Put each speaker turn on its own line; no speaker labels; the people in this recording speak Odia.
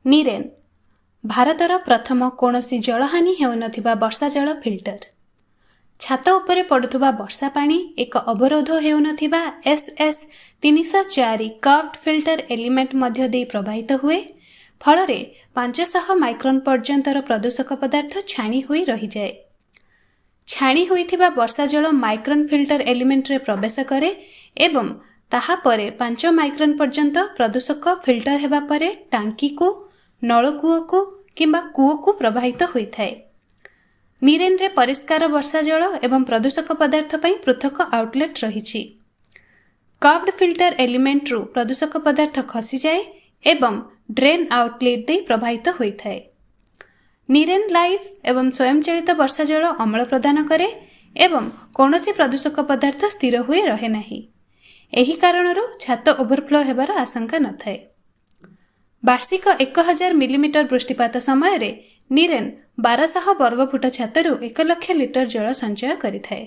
ନିରେନ୍, ଭାରତର ପ୍ରଥମ କୌଣସି ଜଳହାନି ହେଉନଥିବା ବର୍ଷା ଜଳ ଫିଲ୍ଟର। ଛାତ ଉପରେ ପଡ଼ୁଥିବା ବର୍ଷା ପାଣି ଏକ ଅବରୋଧ ହେଉନଥିବା SS 304 କର୍ଭଡ୍ ଫିଲ୍ଟର ଏଲିମେଣ୍ଟ ମଧ୍ୟ ଦେଇ ପ୍ରବାହିତ ହୁଏ। ଫଳରେ 500 ମାଇକ୍ରନ୍ ପର୍ଯ୍ୟନ୍ତର ପ୍ରଦୂଷକ ପଦାର୍ଥ ଛାଣି ହୋଇ ରହିଯାଏ। ଛାଣି ହୋଇଥିବା ବର୍ଷା ଜଳ ମାଇକ୍ରନ୍ ଫିଲ୍ଟର ଏଲିମେଣ୍ଟରେ ପ୍ରବେଶ କରେ ଏବଂ ତାହା ପରେ 5 ମାଇକ୍ରନ୍ ପର୍ଯ୍ୟନ୍ତ ପ୍ରଦୂଷକ ଫିଲ୍ଟର ହେବା ପରେ ଟାଙ୍କିକୁ, ନଳକୂଅକୁ କିମ୍ବା କୂଅକୁ ପ୍ରବାହିତ ହୋଇଥାଏ। ନିରେନରେ ପରିଷ୍କାର ବର୍ଷା ଜଳ ଏବଂ ପ୍ରଦୂଷକ ପଦାର୍ଥ ପାଇଁ ପୃଥକ ଆଉଟଲେଟ୍ ରହିଛି। କର୍ଭଡ୍ ଫିଲ୍ଟର ଏଲିମେଣ୍ଟରୁ ପ୍ରଦୂଷକ ପଦାର୍ଥ ଖସିଯାଏ ଏବଂ ଡ୍ରେନ୍ ଆଉଟଲେଟ୍ ଦେଇ ପ୍ରବାହିତ ହୋଇଥାଏ। ନିରେନ୍ ଲାଇଭ୍ ଏବଂ ସ୍ୱୟଂଚାଳିତ ବର୍ଷା ଜଳ ଅମଳ ପ୍ରଦାନ କରେ ଏବଂ କୌଣସି ପ୍ରଦୂଷକ ପଦାର୍ଥ ସ୍ଥିର ହୋଇ ରହେ ନାହିଁ। ଏହି କାରଣରୁ ଛାତ ଓଭରଫ୍ଲୋ ହେବାର ଆଶଙ୍କା ନଥାଏ। ବାର୍ଷିକ 1000 ମିଲିମିଟର ବୃଷ୍ଟିପାତ ସମୟରେ ନିରେନ୍ 1200 ବର୍ଗଫୁଟ ଛାତରୁ 1 ଲକ୍ଷ ଲିଟର ଜଳ ସଞ୍ଚୟ କରିଥାଏ।